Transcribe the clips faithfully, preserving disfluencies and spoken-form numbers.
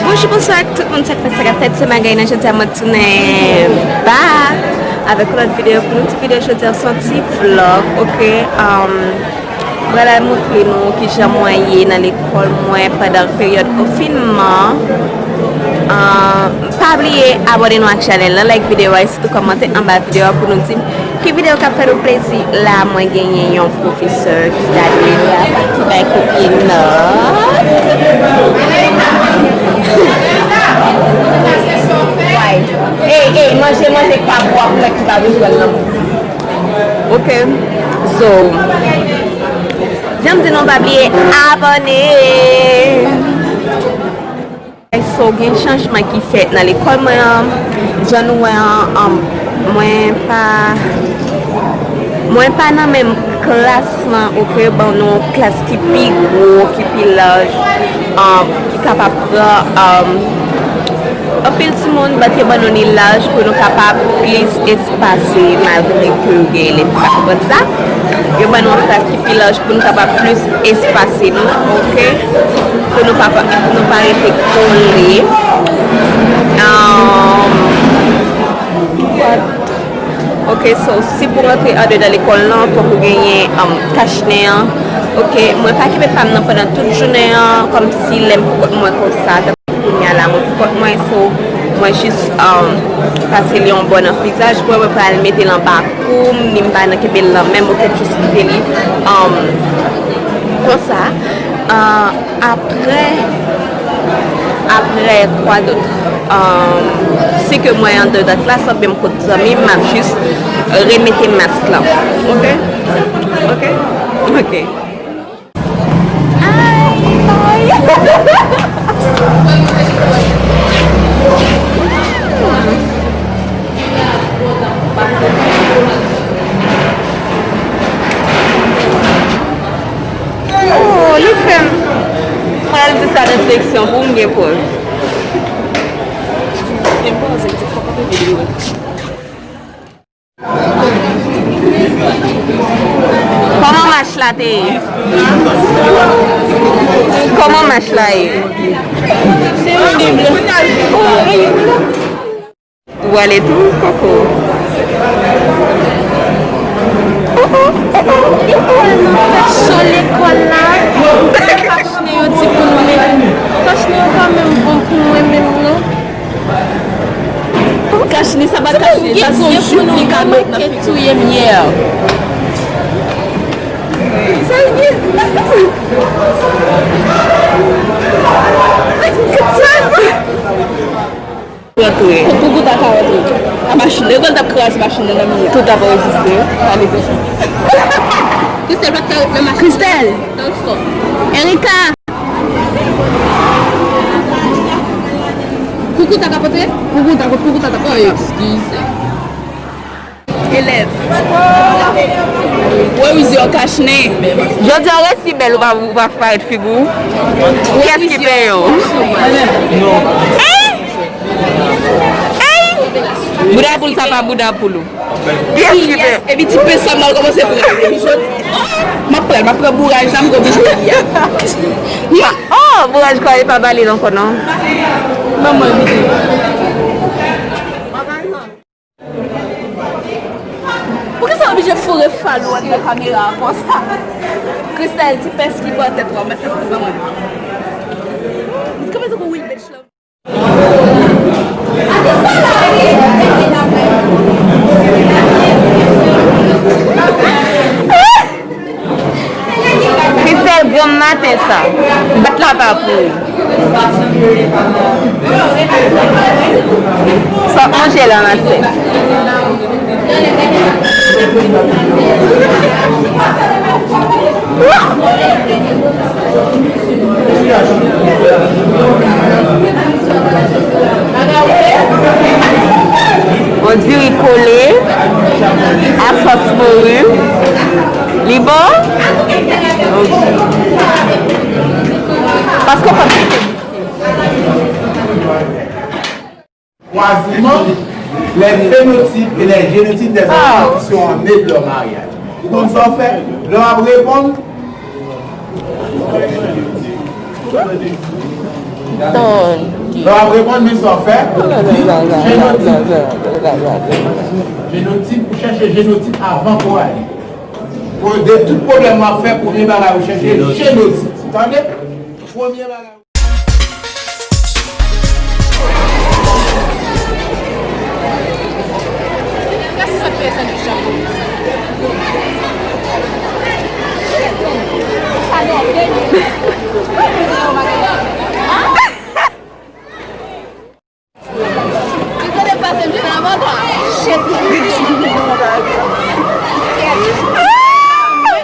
Bonjou, bonswa ak tout moun, sa k pase, sa k ap fèt, se Magay nan jodi a, mwen tounen back avèk yon lòt videyo pou nou. Ti videyo jodi a se yon ti vlog, oke? Um, mwen pral montre nou kijan mwen ye nan lekòl mwen pandan peryòd konfinman. Um, pa bliye abòne nou ak chanèl lan, like videyo a, e sitou kòmante anba videyo a pou nou di m ki videyo k ap fè nou plezi. La, mwen genyen yon pwofesè ki ta dwe la, ki bay kopye nòt. Ey, ey, manje, manje k pa bon, ap wè ki pa bezwen nan. Oke. So, jan m di nou, pa bliye abòne. So, gen chanjman ki fèt nan lekòl mwen an. Jan nou wè an, an, mwen pa, mwen pa nan menm klas lan, oke? Ban nou yon klas ki pi gwo, ki pi laj, an, ki kapab pran, an, anpil timoun, but yo ban nou li laj pou nou kapab plis espase, malgre ke gen elèv ki pa konprann sa. Yo ban nou yon klas ki pi laj pou nou kapab plis espase nou, oke? Pou nou pa, pou nou pa rete kole. Um, oke, so, si pou rantre andedan lekòl lan, fòk ou genyen, um, kach nen an. Oke, mwen pa kenbe pa m nan pandan tout jounen an, kòmsi lè m pou kont mwen konsa. Kounye a la, mwen pou kont mwen, so, mwen jis, um, pase li yon bò nan frizaj mwen, mwen pral mete l anba kou m, ni m pa nan kenbe l nan men m, oke, m jis kite li, um, konsa. Uh, apre, apre, kwa dòt? Um, si ke mwen andedan klas la, oubyen m kot zanmi m, m ap jis remete mask la. Oke? Oke? Oke. Oh, li fè m pral di sa nan direksyon pou m gen pòz. Gen pòz, li di fòk ap vide. Kòman mach la te ye? Kòman mach la ye? Se yon de blan. Ou ale tou, koko? Lekòl nan fè cho lekòl la. Kachne yo di pou nou, men kachne yo pa menm bon pou mwen menm non. Kachne, sa pa kachne, sa se yon jouk li ka met nan figi. Touye m yè. Sa l gen? Rantre. Pou, pou gout a ka rantre. A machin, lè gòl t ap kraze machin nan nan mitan. Tout ap anrejistre. Ale deja. Christelle pa t ka ret nan machin. Christelle! Erika! Koukou ta ka pote? Koukou ta, koukou ta, ta ka pote. Eskize. Elèv. Wè wizi yo kachne. Jodi a resi bèl, ou pa, ou pa parèt figi w. Kiyès ki peye w? Ey! Ey! Bouda poul sa pa bouda poul ou. Kiyès ki peye? Epi ti pens la m al kòmanse pran. M ap pran, m ap pran bouraj la, m gen oblije li a. Oh, bouraj kwa e pa ba li l ankò non. Ban mwen evite. Poukisa w oblije foure fal ou anndan kamera a konsa? Christelle, ti pens ki bò tèt ou a, mèt fè pou ban mwen. Li kanpe tankou Will Bench la. Christelle, granm maten sa. Bat la pa pou ou. Sa w ap manje la, ma sè? On diri kole a sòs mori. Li bon? Paske w konn mete. Croisement, les phénotypes et les génotypes des enfants qui sont nés de leur mariage. Ou konn sa w fè? Lè w ap reponn, Lè w ap reponn, men sa w fè. Jenotip. Jenotip, ou chèche jenotip avan korale. Pou de tout pwoblèm w ap fè, premye bagay ou chèche jenotip. Tande? Premye bagay.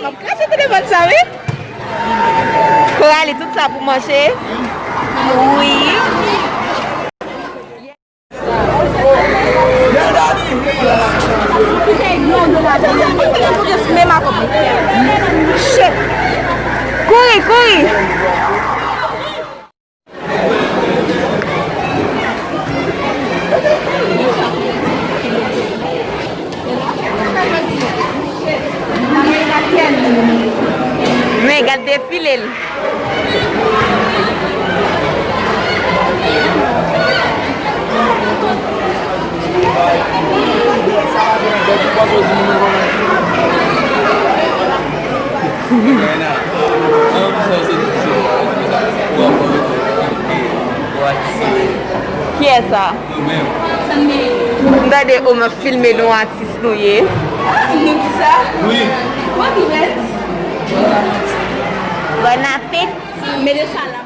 M ap kraze telefòn sa, wi. Coralie, tout sa pou manje? Wi. Shit. Kouri, kouri. Men, gad defile l. Kiyès sa? M tande Omar filme nou, atis nou ye. Nou ki sa? Wi. Mwen ki mèt. Bon apeti. Mete sa la.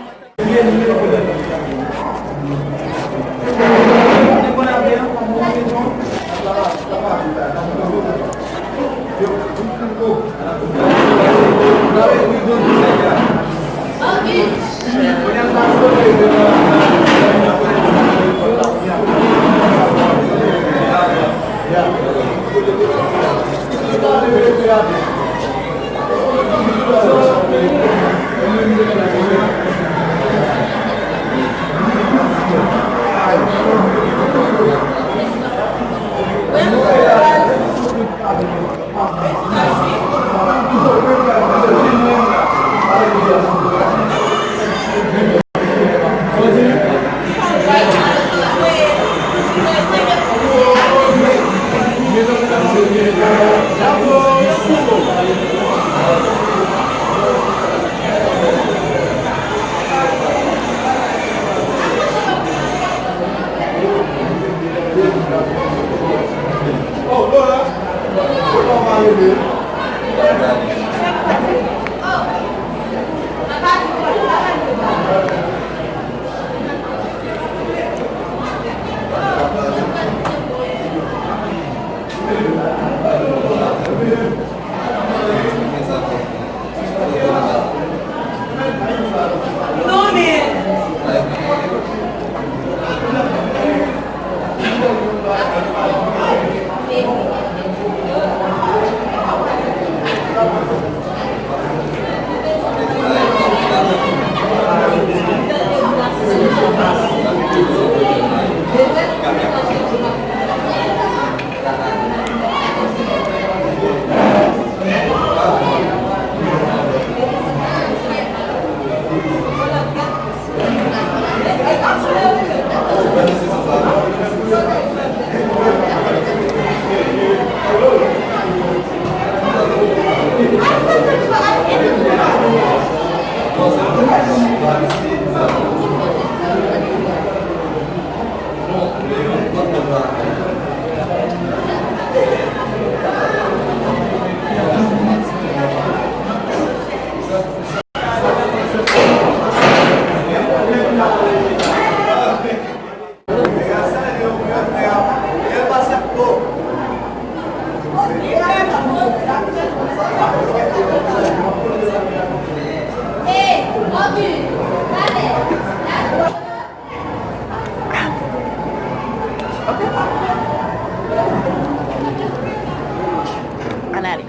Ann ale.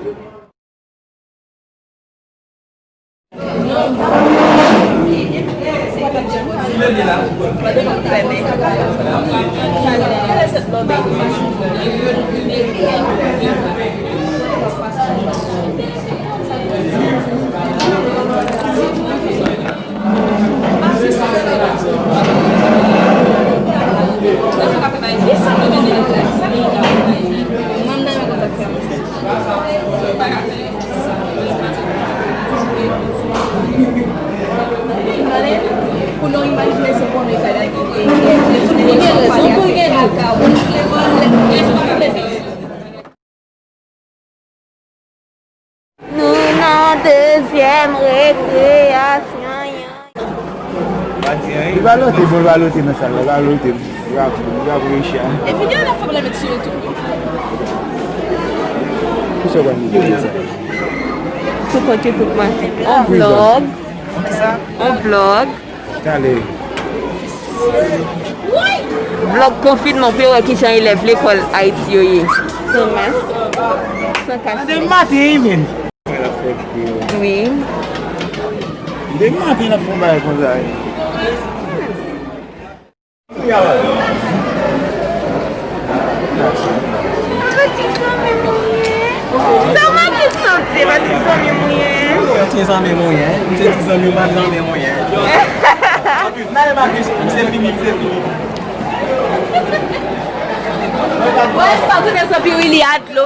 Nou nan dezyèm rekreyasyon. Li balote, bon, li balote nan sal la, li balote, li ap, li ap recha. E videyo la fòk la met sou YouTube. Kisa w pral met sou sa? Sou kont YouTube mwen. On vlog. On vlog. Tande. Vlog konfinman pou yo wè kijan elèv lekòl Ayiti yo ye. San mask, san kachèt. Depi maten, wi, men. Wi. Depi maten, n ap fè yon bagay konsa, wi. Sa w pa te santi, pa ti zanmi mwen. Ti zanmi mwen, m se ti zanmi, pa zanmi mwen. N ale Marcus, m se fini, m se fini. Mwen pa konnen sa pi wi li a dlo.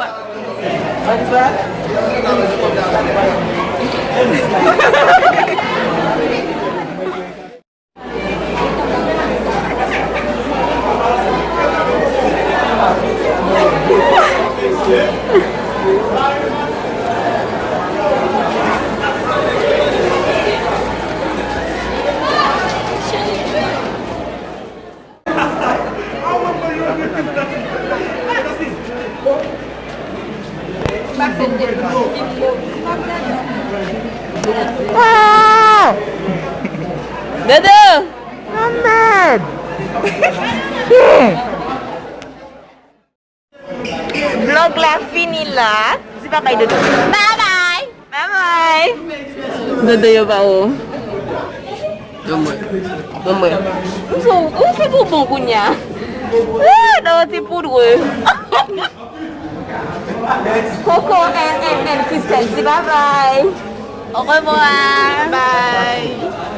Ah! Dodo! Anmèd! Vlog la fini la. Di babay, Dodo. Babay! Babay! Dodo yo pa ou. Ban mwen. Ban mwen. Ou se, ou se pou bon kounye a. Ah, nan yon ti poudre. Coco and, and, and Christelle, di bye bye. Au revoir. Bye.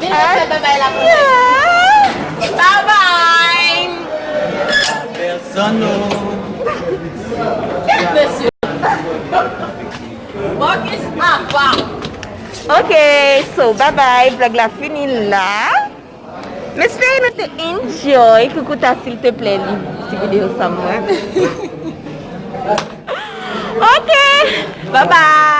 Vin fè bye bye la pou mwen. Bye bye. Personne. Kèt mesye. Marcus apa. Ok, so bye bye, vlog la fini la. M espere nou te enjoy. Koukouta, silteplè, li ti videyo sa mwen. Ok, bye bye.